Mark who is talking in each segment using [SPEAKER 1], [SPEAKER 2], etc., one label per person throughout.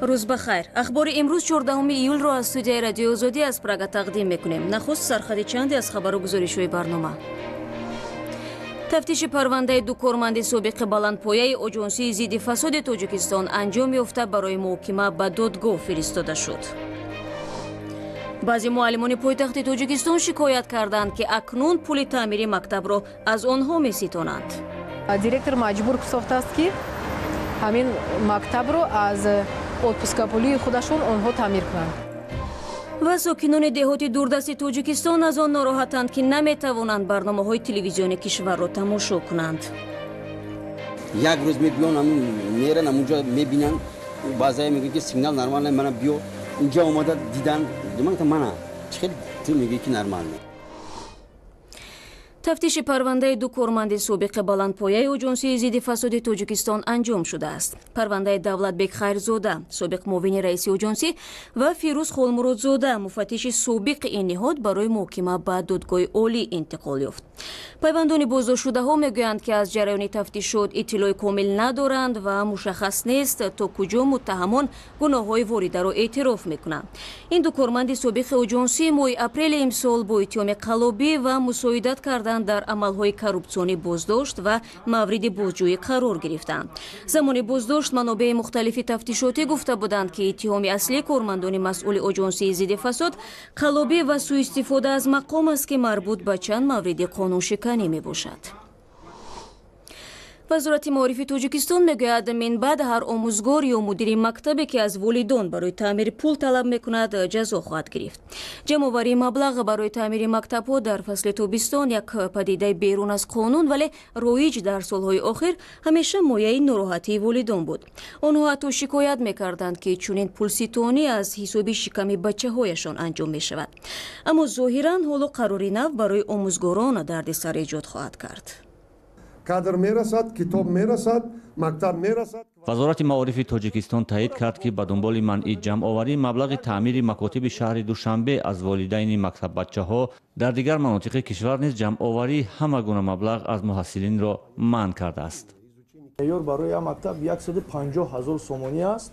[SPEAKER 1] Рӯз ба хайр. Ахбори имрӯз 14 июлро аз студияи Радиои Озодӣ аз Прага тақдим мекунем. Нахуст сархади чанде аз хабару гузоришҳои барнома. Тафтиши парвандаи ду корманди собиқи баландпояи Оҷонсии зидди фасоди Тоҷикистон анҷом ёфта, барои муҳокима ба додгоҳ фиристода шуд. Баъзе муаллимони пойтахти Тоҷикистон шикоят карданд, ки акнун пули таъмири мактабро аз онҳо меситонанд.
[SPEAKER 2] Директор маҷбур сохтааст, ки ҳамин мактабро аз отпускапулии худашон онҳо таъмир кунанд.
[SPEAKER 1] Ва сокинони деҳоти дурдасти Тоҷикистон аз он нороҳатанд, ки наметавонанд барномаҳои телевизиони кишварро тамошо кунанд.
[SPEAKER 3] Як рӯз мебиён, меран, амунҷо мебинанд, баъзае мегӯянд, ки сигнал нормально, мана биё инҷа омада дидан, мана чӣ хел ту мегӯӣ, ки нормально.
[SPEAKER 1] Тафтиши парвандаи ду корманди собиқи баландпояи Оҷонсии зидди фасоди Тоҷикистон анҷом шудааст. Парвандаи Давлатбек Хайрзода, собиқ муовини раиси оҷонсӣ, ва Фирӯз Холмуродзода, муфаттиши собиқи ин ниҳод, барои муҳокима ба Додгоҳи Олӣ интиқол ёфт. Пайвандони боздоштшудаҳо мегӯянд, ки аз ҷараёни тафтишот иттилои комил надоранд ва мушаххас нест, то куҷо муттаҳамон гуноҳҳои воридаро эътироф мекунанд. Ин ду корманди собиқи оҷонсӣ моҳи апрели имсол бо иттиҳоми қаллобӣ ва мусоидат кардан дар амалҳои коррупсионӣ боздошт ва мавриди бозҷӯӣ қарор гирифтанд. Замони боздошт манобеи мухталифи тафтишотӣ гуфта буданд, ки иттиҳоми аслии кормандони масъули Оҷонсии зидди фасод қаллобӣ ва сӯистифода аз мақом аст, ки марбут ба чанд мавриди қонуншиканӣ мебошад. Вазорати маорифи Тоҷикистон мегӯяд, минбаъд ҳар омӯзгор ё мудири мактабе, ки аз волидон барои таъмири пул талаб мекунад, ҷазо хоҳад гирифт. Ҷамъоварии маблағ барои таъмири мактабҳо дар фасли тобистон як падидаи берун аз қонун, вале роиҷ дар солҳои охир ҳамеша мояи нороҳатии волидон буд. Онҳо ҳатто шикоят мекарданд, ки чунин пулситонӣ аз ҳисоби шиками бачаҳояшон анҷом мешавад. Аммо зоҳиран ҳоло қарори нав барои омӯзгорон дардисар эҷод хоҳад кард.
[SPEAKER 4] Кадр мерасад, китоб мерасад, мактаб мерасад.
[SPEAKER 5] Вазорати маорифи Тоҷикистон таъид кард, ки ба дунболи манъи ҷамъоварии маблағи таъмири макотиби шаҳри Душанбе аз волидайни мактаббачаҳо, дар дигар манотиқи кишвар низ ҷамъоварии ҳама гуна маблағ аз муҳассилинро манъ кардааст.
[SPEAKER 6] Меъёр барои як мактаб 150 ҳазор сомонӣ аст,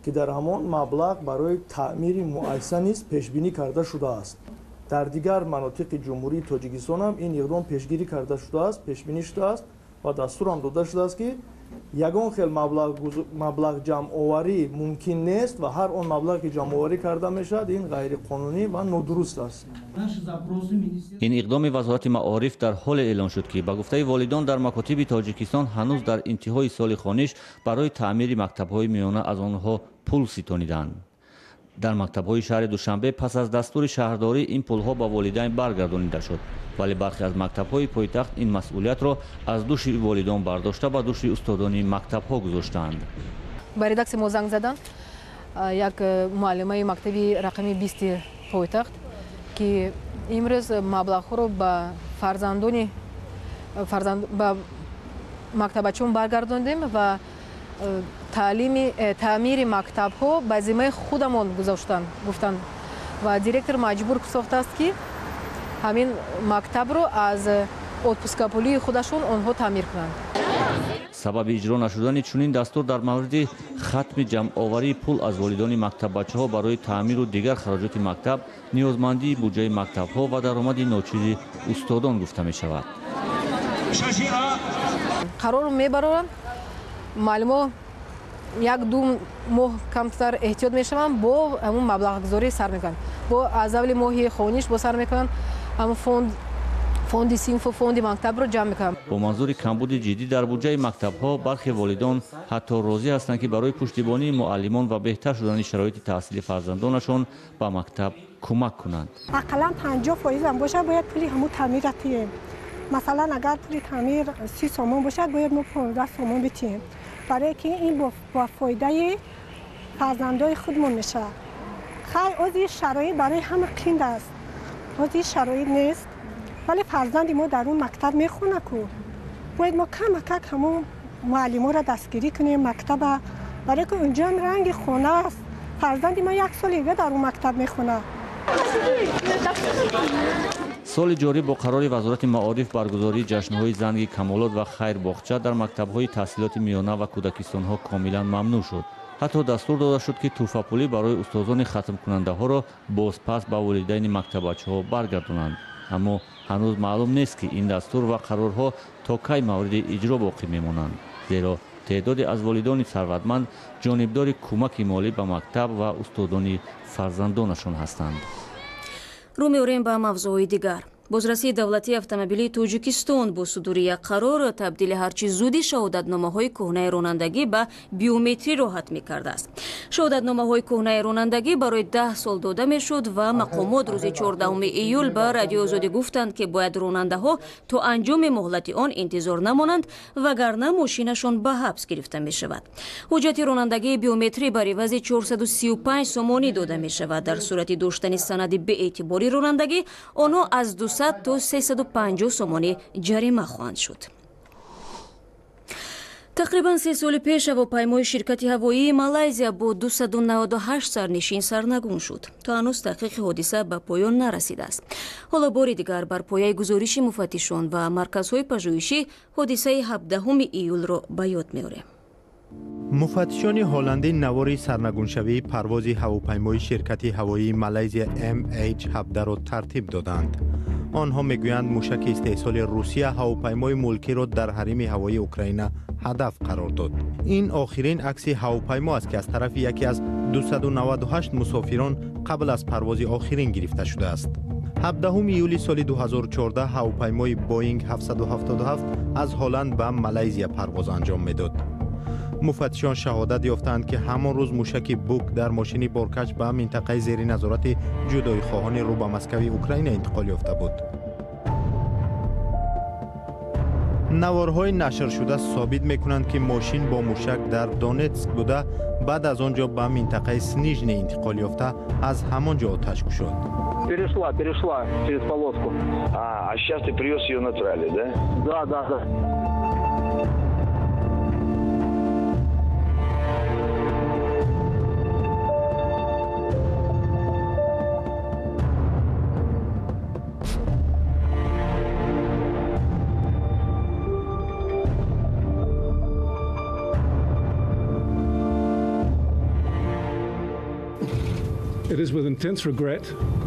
[SPEAKER 6] ки дар ҳамон маблағ барои таъмири муассиса низ пешбинӣ карда шудааст. Дар дигар манотиқи Ҷумҳурии Тоҷикистон ҳам ин иқдом пешгирӣ карда шудааст, пешбинӣ шудааст ва дастурам дода шудааст, ки ягон хел маблағ ҷамъоварӣ мумкин нест ва ҳар он маблағе, ки ҷамъоварӣ карда мешавад, ин ғайриқонунӣ ва нодуруст аст.
[SPEAKER 5] Ин иқдоми Вазорати маориф дар ҳоле эълон шуд, ки ба гуфтаи волидон дар макотиби Тоҷикистон ҳанӯз дар интиҳои соли хониш барои таъмири мактабҳои миёна аз онҳо пул ситониданд. Дар мактабҳои шаҳри Душанбе пас аз дастури шаҳрдорӣ ин пулҳо ба волидайн баргардонида шуд, вале бархе аз мактабҳои пойтахт ин масъулиятро аз дӯши волидон бардошта, ба дӯши устодони мактабҳо гузоштаанд.
[SPEAKER 2] Ба редаксия мо занг заданд як муаллимаи мактаби рақами 20-и пойтахт, ки имрӯз маблағҳоро ба фарзандони ба мактабачон баргардондем ва таъмири мактабҳо ба зиммаи худамон гузоштанд, гуфтанд, ва директор маҷбур сохтааст, ки ҳамин мактабро аз отпускапулии худашон онҳо таъмир кунанд.
[SPEAKER 5] Сабаби иҷро нашудани чунин дастур дар мавриди хатми ҷамъоварии пул аз волидони мактаббачаҳо барои таъмиру дигар хароҷоти мактаб ниёзмандии буҷаи мактабҳо ва даромади ночизи устодон гуфта мешавад.
[SPEAKER 2] Қарор мебароранд, муаллимо як ду моҳ камтар эҳтиёт мешаванд, бо ҳамун маблағгузорӣ сар мекунанд, бо аз аввали моҳи хониш бо сар мекунанд, ҳамун фонди синфу фонди мактабро ҷамъ мекунанд.
[SPEAKER 5] Бо манзури камбуди ҷиддӣ дар буҷаи мактабҳо бархе волидон ҳатто розӣ ҳастанд, ки барои пуштибонии муаллимон ва беҳтар шудани шароити таҳсили фарзандонашон ба мактаб кӯмак кунанд.
[SPEAKER 7] Ақаллан 50%-ам бошад, бояд пули ҳамун таъмирра тием. Масалан, агар пули таъмир 30 сомон бошад, бояд мо 15 сомон битием, барое ки ин бо фоидаи фарзандои худмон мешавад. Хай, ози шароит барои ҳама қинд аст, ози шароит нест, вале фарзанди мо дар он мактаб мехонад ку, бояд мо камакак ҳамон муаллиморо дастгирӣ кунем мактаба, барое ки унҷоам ранги хона аст. Фарзанди мо як соли дига дар он мактаб мехонад.
[SPEAKER 5] Соли ҷорӣ бо қарори Вазорати маориф баргузории ҷашнҳои занги камолот ва хайрбоғча дар мактабҳои таҳсилоти миёна ва кӯдакистонҳо комилан мамнӯъ шуд. Ҳатто дастур дода шуд, ки тӯҳфапулӣ барои устозони хатмкунандаҳоро бозпас ба волидайни мактаббачаҳо баргардонанд. Аммо ҳанӯз маълум нест, ки ин дастур ва қарорҳо то кай мавриди иҷро боқӣ мемонанд, зеро теъдоде аз волидони сарватманд ҷонибдори кӯмаки молӣ ба мактаб ва устодони фарзандонашон ҳастанд.
[SPEAKER 1] Рӯ меорем ба мавзӯъҳои дигар. Бозрасии давлатии автомобилии Тоҷикистон бо судури як қарор табдили ҳарчи зуди шаҳодатномаҳои кӯҳнаи ронандагӣ ба биометриро ҳатмӣ кардааст. Шаҳодатномаҳои кӯҳнаи ронандагӣ барои 10 сол дода мешуд ва мақомот рӯзи 14 июл ба Радиои Озодӣ гуфтанд, ки бояд ронандаҳо то анҷоми муҳлати он интизор намонанд, вагарна мошинашон ба ҳабс гирифта мешавад. Ҳуҷҷати ронандагии биометрӣ бар ивази 435 сомонӣ дода мешавад. Дар сурати доштани санади беэътибори ронандагӣ онҳо аз 200 то 350 сомонӣ ҷарима хоҳанд шуд. Тақрибан 3 соли пеш ҳавопаймои ширкати ҳавоии Малайзия бо 298 сарнишин сарнагун шуд. То ҳанӯз таҳқиқи ҳодиса ба поён нарасидааст. Ҳоло бори дигар бар пояи гузориши муфаттишон ва марказҳои пажӯҳишӣ ҳодисаи 17 июлро ба ёд меорем.
[SPEAKER 8] Муфаттишони ҳолландӣ навори сарнагуншавии парвози ҳавопаймои ширкати ҳавоии Малайзия MH17-ро тартиб доданд. Онҳо мегӯянд, мушаки истеҳсоли Русия ҳавопаймои мулкиро дар ҳарими ҳавоии Украина ҳадаф қарор дод. Ин охирин акси ҳавопаймо аст, ки аз тарафи яке аз 298 мусофирон қабл аз парвози охирин гирифта шудааст. 17 июли соли 2014 ҳавопаймои Боинг 777 аз Ҳолланд ба Малайзия парвоз анҷом медод. Муфаттишон шаҳодат ёфтанд, ки ҳамон рӯз мушаки Бук дар мошини боркаш ба минтақаи зери назорати ҷудоихоҳони рӯ ба Москави Украина интиқол ёфта буд. Наворҳои нашршуда собит мекунанд, ки мошин бо мушак дар Донетск буда, баъд аз он ҷо ба минтақаи Снижне интиқол ёфта, аз ҳамон ҷо оташ кушод.
[SPEAKER 9] Перешла, перешла через полоску.
[SPEAKER 10] А сейчас ты привез ее на трале, да?
[SPEAKER 9] Да, да, да.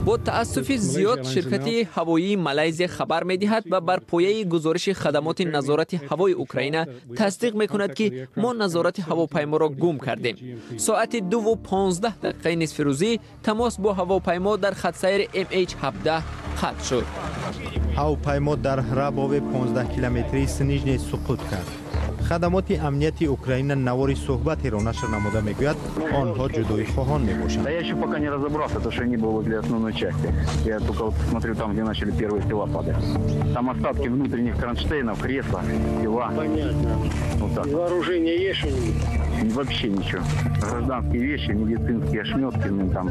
[SPEAKER 11] Бо таассуфи зиёд ширкати ҳавоии Малайзия хабар медиҳад ва бар пояи гузориши хадамоти назорати ҳавои Украина тасдиқ мекунад, ки мо назорати ҳавопайморо гум кардем. Соати 2:15 дақиқаи нисфирӯзӣ тамос бо ҳавопаймо дар хатсайри MH17 қатъ шуд.
[SPEAKER 8] Ҳавопаймо дар Ҳрабове 15 километрии Снижне суқут кард. Хадамоти амнияти Украина навори суҳбатеро нашр намуда мегӯяд, онҳо ҷудоихоҳон мебошанд.
[SPEAKER 10] Да я еще пока не разобрался, то что они были возле основной части. Я только вот смотрю там, где начали первые тела падать. Там остатки внутренних кронштейнов, кресла, тела.
[SPEAKER 12] Понятно.
[SPEAKER 10] Вот так.
[SPEAKER 12] Вооружение есть у них?
[SPEAKER 10] Вообще ничего. Гражданские вещи, медицинские ошметки, там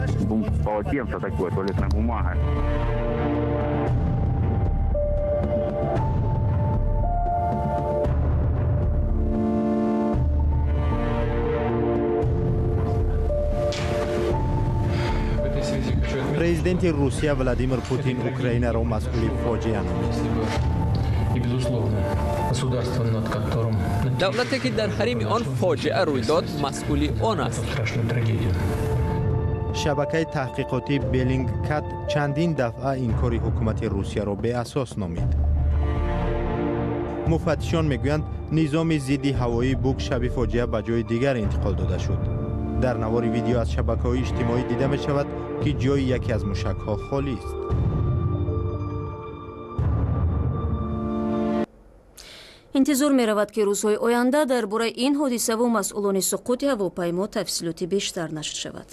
[SPEAKER 10] полотенце такое, туалетная бумага.
[SPEAKER 8] Президенти Русия Владимир Путин Украинаро масъули фоҷиа номид.
[SPEAKER 11] Давлате, ки дар ҳарими он фоҷиа рӯй дод, масъули он аст.
[SPEAKER 8] Шабакаи таҳқиқотии Беллингкат чандин дафъа инкори ҳукумати Русияро беасос номид. Муфаттишон мегӯянд, низоми зидди ҳавоии Бук шаби фоҷиа ба ҷои дигар интиқол дода шуд. Дар навори видео аз шабакаҳои иҷтимоӣ дида мешавад, ки ҷои яке аз мушакҳо холист.
[SPEAKER 1] Интизор меравад, ки рӯзҳои оянда дар бораи ин ҳодисаву масъулони суқути ҳавопаймо тафсилоти бештар нашр шавад.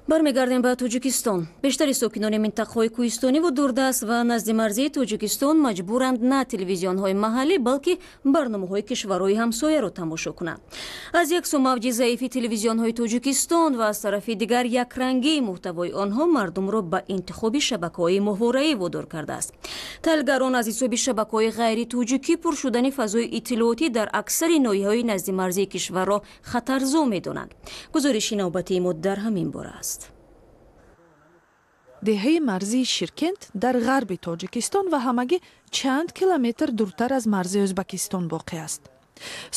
[SPEAKER 1] Бармегардем ба Тоҷикистон. Бештари сокинони минтақаҳои кӯҳистониву дурдаст ва наздимарзии Тоҷикистон маҷбуранд на телевизионҳои маҳаллӣ, балки барномаҳои кишварҳои ҳамсояро тамошо кунанд. Аз як су мавҷи заифи телевизионҳои Тоҷикистон ва аз тарафи дигар якрангии муҳтавои онҳо мардумро ба интихоби шабакаҳои моҳвораӣ водор кардааст. Таҳлилгарон аз ҳисоби шабакаҳои ғайритоҷикӣ пур шудани фазои иттилоотӣ дар аксари ноҳияҳои наздимарзии кишварро хатарзо медонанд. Гузориши навбатии мо дар ҳамин бора аст.
[SPEAKER 13] Деҳаи марзии Ширкент дар ғарби Тоҷикистон ва ҳамагӣ чанд километр дуртар аз марзи Ӯзбакистон воқеъ аст.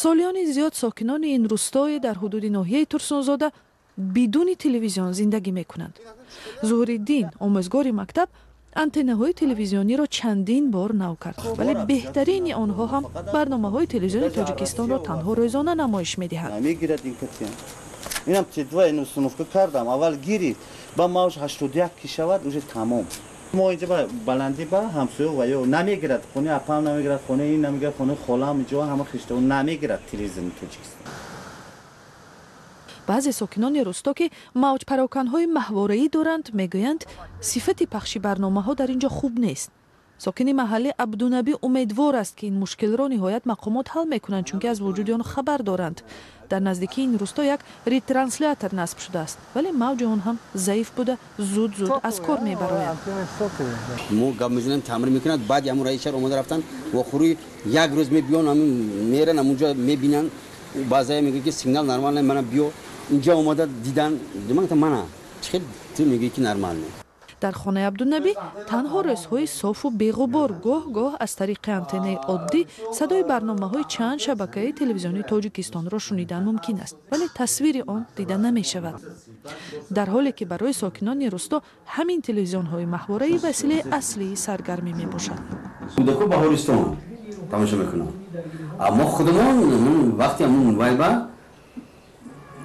[SPEAKER 13] Солиёни зиёд сокинони ин рӯстое дар ҳудуди ноҳияи Турсунзода бидуни телевизион зиндагӣ мекунанд. Зуҳуриддин, омӯзгори мактаб, антеннаҳои телевизиониро чандин бор нав кард, вале беҳтарини онҳо ҳам барномаҳои телевизиони Тоҷикистонро танҳо рӯзона намоиш медиҳад.
[SPEAKER 12] Инам Т2 установка кардам, аввал гирифт, ба мавҷ 81 ки шавад, уже тамом. Мо инҷа ба баландӣ ба ҳамсоя ва ё намегирад, хонаи апам намегирад, хонаи ин намегирад, хонаи холам инҷо ҳама хишта намегирад телевизиони Тоҷикистон.
[SPEAKER 13] Баъзе сокинони рӯсто, ки мавҷпароканҳои маҳвораӣ доранд, мегӯянд, сифати пахши барномаҳо дар ин ҷо хуб нест. Сокини маҳаллӣ Абдунабӣ умедвор аст, ки ин мушкилро ниҳоят мақомот ҳал мекунанд, чунки аз вуҷуди он хабар доранд. Дар наздикии ин рӯсто як ретранслятор насб шудааст, вале мавҷи он ҳам заиф буда, зуд зуд аз кор мебарояд.
[SPEAKER 3] Мо гап мезанем, таъмир мекунад. Баъди ҳамун раиси шаҳр омада рафтан, вохӯрӣ як рӯз мебиён, ҳамин меран, ҳамунҷо мебинанд. Баъзая мегӯяд, ки сигнал нормально, мана биё. Инҷа омада дидан, ман гуфтам, мана чӣ хел ту мегӯӣ, ки нормально.
[SPEAKER 13] Дар хонаи Абдунабӣ танҳо рӯзҳои софу беғубор гоҳ-гоҳ аз тариқи антеннаи оддӣ садои барномаҳои чанд шабакаи телевизиони Тоҷикистонро шунидан мумкин аст, вале тасвири он дида намешавад. Дар ҳоле ки барои сокинони рӯсто ҳамин телевизионҳои маҳвораӣ василаи аслии саргармӣ мебошад.
[SPEAKER 3] Кӯдако Баҳористон тамошо мекунанд, мо худамон вақти ҳамун вайба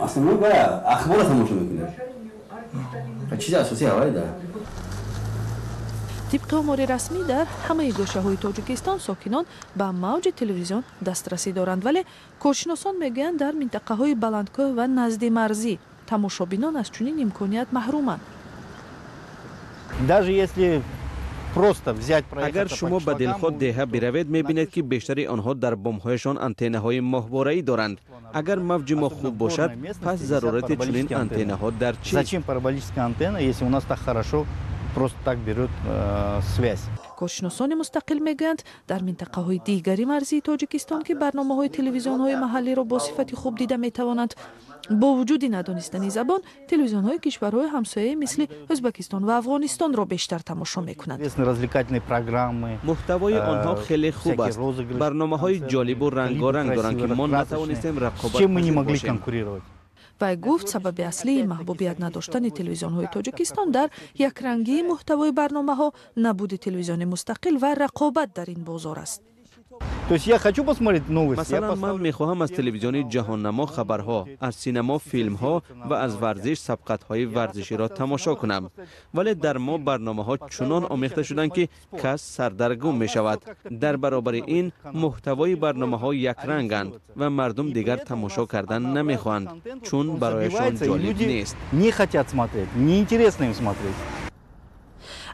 [SPEAKER 3] аслан ахборро тамошо мекунем. Чизи асосӣ ҳавайда.
[SPEAKER 13] Тибқи омори расмӣ, дар ҳамаи гӯшаҳои Тоҷикистон сокинон ба мавҷи телевизион дастрасӣ доранд, вале коршиносон мегӯянд, дар минтақаҳои баландкӯҳ ва наздимарзӣ тамошобинон аз чунин имконият маҳруманд.
[SPEAKER 12] Даже если просто взять,
[SPEAKER 14] агар шумо ба дилхоҳ деҳа биравед, мебинед, ки бештари онҳо дар бомҳояшон антеннаҳои моҳвораӣ доранд. Агар мавҷи мо хуб бошад, пас зарурати чунин антеннаҳо дар чист?
[SPEAKER 12] Зачем параболическая антенна, если у нас так хорошо просто так берет связь?
[SPEAKER 13] Коршиносони мустақил мегӯянд, дар минтақаҳои дигари марзии Тоҷикистон, ки барномаҳои телевизионҳои маҳаллиро бо сифати хуб дида метавонанд, бо вуҷуди надонистани забон телевизионҳои кишварҳои ҳамсояи мисли Ӯзбекистон ва Афғонистонро бештар тамошо мекунанд.
[SPEAKER 14] Муҳтавои онҳо хеле хуб аст, барномаҳои ҷолибу рангоранг доранд, ки мо натавонистем рақобатпазир бошем.
[SPEAKER 13] Вай гуфт, сабаби аслии маҳбубият надоштани телевизионҳои Тоҷикистон дар якрангии муҳтавои барномаҳо, набуди телевизиони мустақил ва рақобат дар ин бозор аст.
[SPEAKER 12] То есть я хочу посмотреть новости.
[SPEAKER 14] Масалан, ман мехоҳам аз телевизиони Ҷаҳоннамо хабарҳо, аз синамо филмҳо ва аз варзиш сабқатҳои варзиширо тамошо кунам, вале дар мо барномаҳо чунон омехта шуданд, ки кас сардаргум мешавад. Дар баробари ин, муҳтавои барномаҳо якранганд ва мардум дигар тамошо кардан намехоҳанд, чун барояшон ҷолиб нест.
[SPEAKER 12] Не хотят смотреть, неинтересно им смотреть.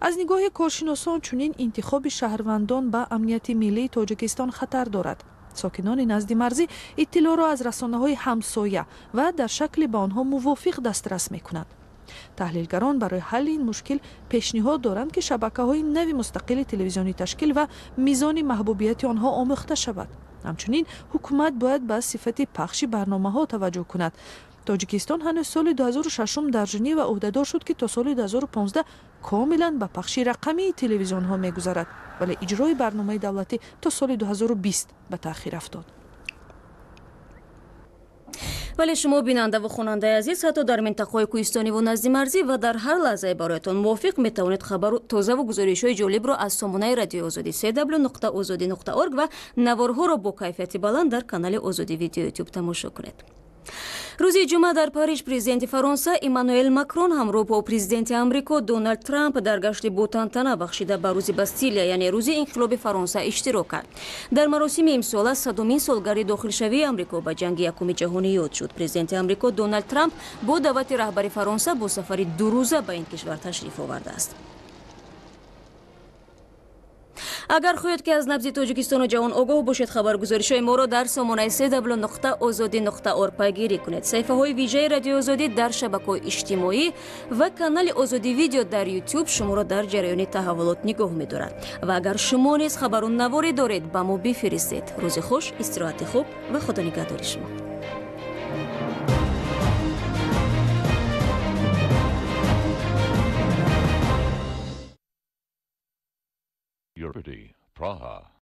[SPEAKER 13] Аз нигоҳи коршиносон, чунин интихоби шаҳрвандон ба амнияти миллии Тоҷикистон хатар дорад. Сокинони назди марзӣ иттилоъро аз расонаҳои ҳамсоя ва дар шакли ба онҳо мувофиқ дастрас мекунанд. Таҳлилгарон барои ҳалли ин мушкил пешниҳод доранд, ки шабакаҳои нави мустақили телевизионӣ ташкил ва мизони маҳбубияти онҳо омӯхта шавад. Ҳамчунин ҳукумат бояд ба сифати пахши барномаҳо таваҷҷӯҳ кунад. Тоҷикистон ҳанӯз соли 2006 дар Женева ӯҳдадор шуд, ки то соли 2015 комилан ба пахши рақамии телевизионҳо мегузарад, вале иҷрои барномаи давлатӣ то соли 2020 ба таъхир афтод.
[SPEAKER 1] Вале шумо, бинандаву хонандаи азиз, ҳатто дар минтақаҳои кӯҳистониву наздимарзӣ ва дар ҳар лаҳзае бароятон мувофиқ метавонед хабару тозаву гузоришҳои ҷолибро аз сомонаи Радиои Озодӣ cw.ozodi.org ва наворҳоро бо кайфияти баланд дар канали Озодӣ Видео Ютуб тамошо кунед. Рӯзи ҷумъа дар Париж президенти Фаронса Эммануэл Макрон ҳамроҳ бо президенти Амрико Доналд Трамп дар гашти ботантана бахшида ба рӯзи Бастилия, яъне рӯзи инқилоби Фаронса, иштирок кард. Дар маросими имсола садумин солгарди дохилшавии Амрико ба ҷанги Якуми ҷаҳонӣ ёд шуд. Президенти Амрико Доналд Трамп бо даъвати раҳбари Фаронса бо сафари дурӯза ба ин кишвар ташриф овардааст. Агар хоҳед, ки аз набзи Тоҷикистону ҷаҳон огоҳ бошед, хабаргузоришҳои моро дар сомонаи cw.ozodi.org пайгирӣ кунед. Саҳифаҳои вижаи Радиои Озодӣ дар шабакаҳои иҷтимоӣ ва канали Озодӣ Видео дар Ютуб шуморо дар ҷараёни таҳаввулот нигоҳ медорад. Ва агар шумо низ хабару наворе доред, ба мо бифиристед. Рӯзи хуш, истироҳати хуб ва Худо нигаҳдори шумо.
[SPEAKER 15] Praha.